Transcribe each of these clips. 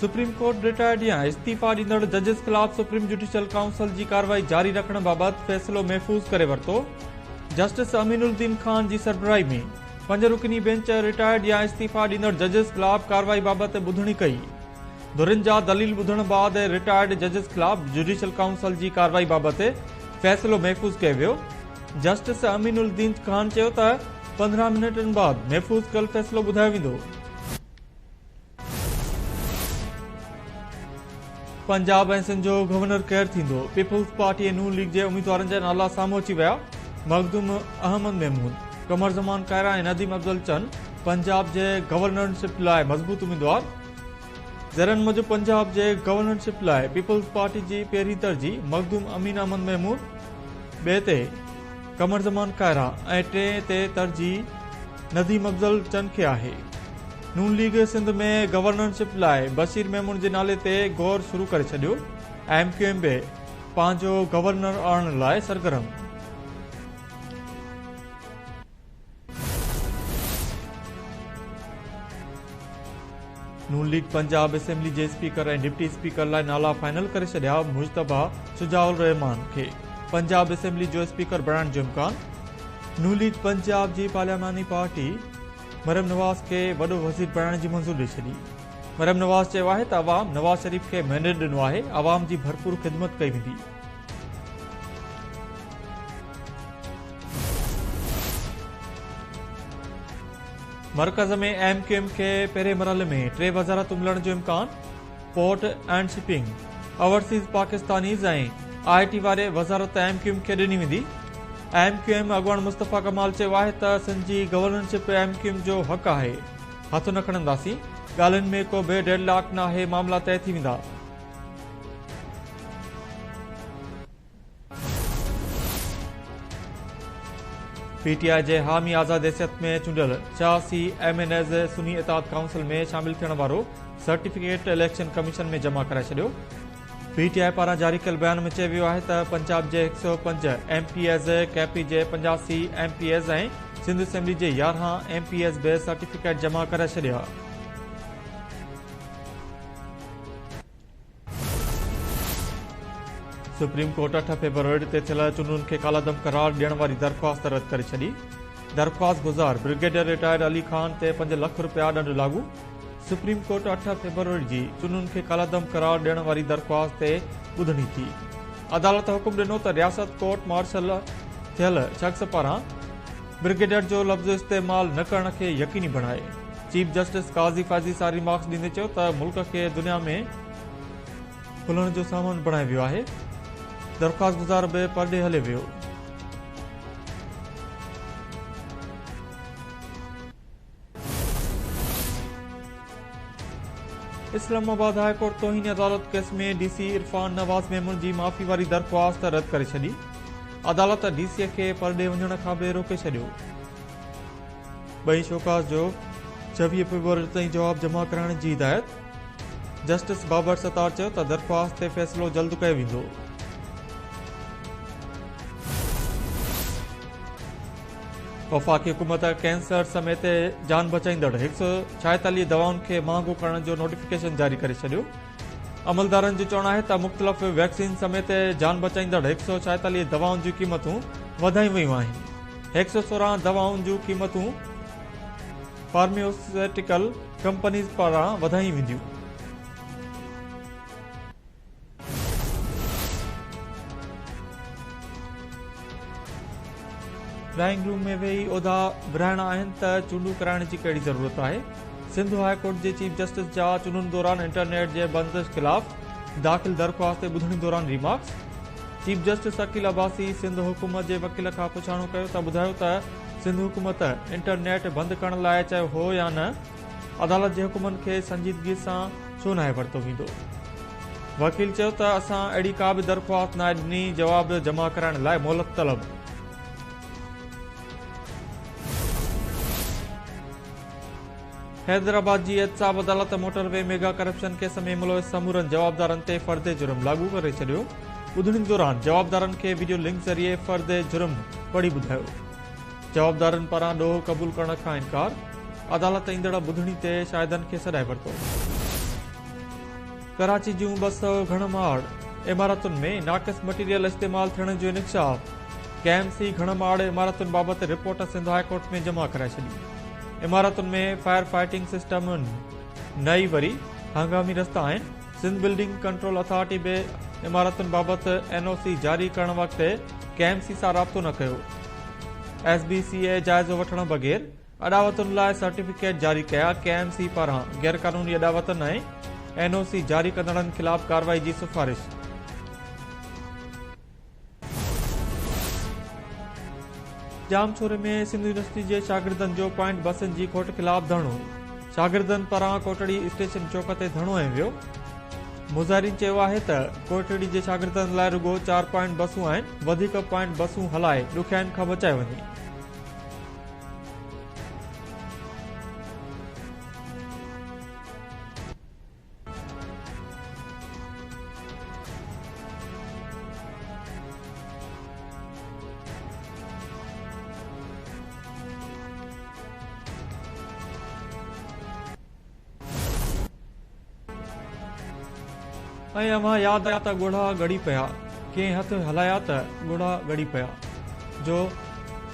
Supreme court retired يا استعيفيٰ ڏيندڙ ججز خلاف سپريم جڊيشل ڪائونسل جي ڪارروائي جاري رکڻ بابت فيصلو محفوظ ڪري ورتو. جسٽس امين الدين خان جي سربراهي ۾ پنج رڪني بينچ رٽائرڊ يا استعيفيٰ ڏيندڙ ججز خلاف ڪارروائي بابت ٻڌڻي ڪئي. ڌرين جا دليل ٻڌڻ بعد رٽائرڊ ججز خلاف جڊيشل ڪائونسل جي ڪارروائي بابت فيصلو محفوظ ڪيو ويو. جسٽس امين الدين خان چيو ته 15 منٽن بعد محفوظ ڪيل فيصلو ٻڌايو ويندو. پنجاب ۽ سنڌ جو گورنر ڪير ٿيندو؟ پيپلز پارٽي ۽ نون ليگ جي اميدوارن جا نالا سامهون اچي ويا، مخدوم احمد محمود، قمر زمان ڪائره ۽ نديم افضل چن پنجاب جي گورنرشپ لاء مضبوط اميدوار. ذريعن موجب پنجاب جي گورنرشپ لاء پيپلز پارٽي جي پهرين ترجيح مخدوم امين احمد محمود، ٻئي تي قمر زمان ڪائره ۽ ٽئين تي ترجيح نديم افضل چن کي آهي. نون ليگ سنڌ ۾ گورنرشپ لاء بشير ميمڻ جي نالي تي غور شروع ڪري ڇڏيو، ايم ڪيو ايم به پنهنجو گورنر آڻڻ لاء سرگرم. نون ليگ پنجاب اسيمبلي جي اسپيڪر ۽ ڊپٽي اسپيڪر لاء نالا فائنل ڪري ڇڏيا، مجتبيٰ شجاع الرحمان کي پنجاب اسيمبلي جو اسپيڪر بڻائڻ جو امڪان، نون ليگ پنجاب جي پارلياماني پارٽي مريم نواز کي وڏو وزير بڻائڻ جي منظوري ڏئي ڇڏي. مريم نواز چيو آهي ته عوام نواز شريف کي مينڊيٽ ڏنو آهي، عوام جي ڀرپور خدمت ڪئي ويندي. مرڪز ۾ ايم ڪيو ايم کي پهرين مرحلي ۾ ٽي وزارتون ملڻ جو امڪان، port and shipping, overseas Pakistanis ۽ I T واري وزارت ايم ڪيو ايم کي ڏني ويندي. ايم ڪيو ايم اڳواڻ مصطفيٰ ڪمال چيو آهي ته سنڌ جي گورنرشپ ايم ڪيو ايم جو حق آهي، هٿ نه کڻنداسين، ڳالهين ۾ ڪو به ڊيڊ لاڪ ناهي، معاملا طئي ٿي ويندا. پي ٽي آء جي حامي آزاد حيثيت ۾ چونڊيل 86 ايم اين ايز سني اتحاد ڪائونسل ۾ شامل ٿيڻ وارو سرٽيفڪيٽ اليڪشن ڪميشن ۾ جمع ڪرائي ڇڏيو. پي ٽي آء پاران جاري ڪيل بيان ۾ چيو ويو آهي ته پنجاب جي 105 M P As, K P جي 85 M P As ۽ Sindh assembly جي 11 ايم پي ايز به سرٽيفڪيٽ جمع ڪرائي ڇڏيا. سپريم ڪورٽ 8 فيبروري تي ٿيل چونڊن کي ڪالعدم قرار ڏيڻ واري درخواست رد ڪري ڇڏي. درخواست گذار برگيڊيئر رٽائرڊ علي خان تي 5 لک رپيا ڏنڊ لاڳو. سپريم ڪورٽ 8 فيبروري جي چونڊن کي ڪالعدم قرار ڏيڻ واري درخواست تي ٻڌڻي ٿي. عدالت حڪم ڏنو ته رياست ڪورٽ مارشل ٿيل شخص پاران برگيڊيئر جو لفظ استعمال نه ڪرڻ کي يقيني بڻائي. Chief justice Qazi Faez Isa remarks ڏيندي چيو ته ملڪ کي دنيا ۾ کلڻ جو سامان بڻايو ويو آهي، درخواستگذار به پرڏيهه هليو ويو. اسلام آباد هاء ڪورٽ توهين عدالت case ۾ D C Irfan Nawaz Memon جي معافي واري درخواست رد ڪري ڇڏي، عدالت ڊي سي کي پرڏيهه وڃڻ کان به روڪي ڇڏيو. ٻئي شوڪاز جو 26 فيبروري تائين جواب جمع ڪرائڻ جي هدايت، جسٽس بابر ستار چيو ته درخواست تي فيصلو جلد ڪيو ويندو. وفاقي حڪومت ڪينسر سميت جان بچائيندڙ 146 دوائن کي مهانگو ڪرڻ جو نوٽيفڪيشن جاري ڪري ڇڏيو. عملدارن جو چوڻ آهي ته مختلف ويڪسين سميت جان بچائيندڙ 146 دوائن جون قيمتون وڌايون ويون آهن. 116 دوائن جون قيمتون فارميوسيٽيڪل ڪمپنيز پاران وڌايون وينديون. ڊرائنگ روم ۾ ويهي عهدا ورهائڻا آهن ته چونڊون ڪرائڻ جي ڪهڙي ضرورت آهي؟ سنڌ هاء ڪورٽ جي چيف جسٽس جا چونڊن دوران انٽرنيٽ جي بندش خلاف داخل درخواست تي ٻڌڻي دوران remarks. Chief justice Aqeel Abbasi Sindh حڪومت جي وڪيل کان پڇاڻو ڪيو ته ٻڌايو ته سنڌ حڪومت انٽرنيٽ بند ڪرڻ لاء چيو هو يا نه؟ عدالت جي حڪمن کي سنجيدگي سان ڇو ناهي ورتو ويندو؟ وڪيل چيو ته اسان اهڙي ڪا به درخواست ناهي ڏني، جواب جمع ڪرائڻ لاء مهلت طلب. حيدرآباد جي احتساب عدالت motor V mega corruption case ۾ ملوث سمورن جوابدارن تي فرد جرم لاڳو ڪري ڇڏيو، ٻڌڻي دوران جوابدارن کي وڊيو لنڪ ذريعي فرد جرم پڙهي ٻڌايو، جوابدارن پاران ڏوهه قبول ڪرڻ کان انڪار، عدالت ايندڙ ٻڌڻي تي شاهدن کي سڏائي ورتو. ڪراچي جون 200 گهڻ ماڙ عمارتن ۾ ناقص مٽيريل استعمال ٿيڻ جو انڪشاف، ڪي ايم سي گهڻ ماڙ عمارتن بابت رپورٽ سنڌ هاء ڪورٽ ۾ جمع ڪرائي ڇڏي. عمارتن ۾ فائر فائٽنگ سسٽم نه ئي وري هنگامي رستا آهن، سنڌ بلڊنگ ڪنٽرول اٿارٽي به عمارتن بابت اين او سي جاري ڪرڻ وقت ڪي ايم سي سان رابطو نه ڪيو، ايس بي سي اي جائزو وٺڻ بغير اڏاوتن لاء سرٽيفڪيٽ جاري ڪيا، ڪي ايم سي پاران غيرقانوني اڏاوتن ۽ اين او سي جاري ڪندڙن خلاف ڪارروائي جي سفارش. ڄامشوري ۾ سنڌ يونيورسٽي جي شاگردن جو پوائنٽ بسن جي کوٽ خلاف ڌرڻو، شاگردن پاران ڪوٽڙي اسٽيشن چوڪ تي ڌرڻو هنيو ويو، مظاهرين چيو آهي ته ڪوٽڙي جي شاگردن لاء رڳو 4 پوائنٽ بسون آهن، وڌيڪ پوائنٽ بسون هلائي ڏکيائين کان بچايو وڃي. ۽ اوهان ياد آيا ته ڳوڙها ڳڙي پيا، ڪنهن هٿ هلايا ته ڳوڙها ڳڙي پيا جو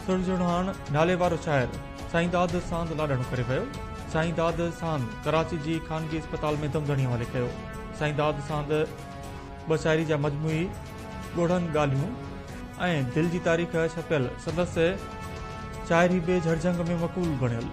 سرجڻهان ناليوارو شاعر سائينداد ساند لاڏاڻو ڪري ويو. سائين داد ساند ڪراچي جي خانگي اسپتال ۾ دم ڌڻي حوالي ڪيو. سائين داد ساند ٻه شاعري جا مجموعي ڳوڙهن ڳالهيون ۽ دل جي تاريخ ڇپيل سندس شاعري به جهرجهنگ ۾ مقبول بڻيل.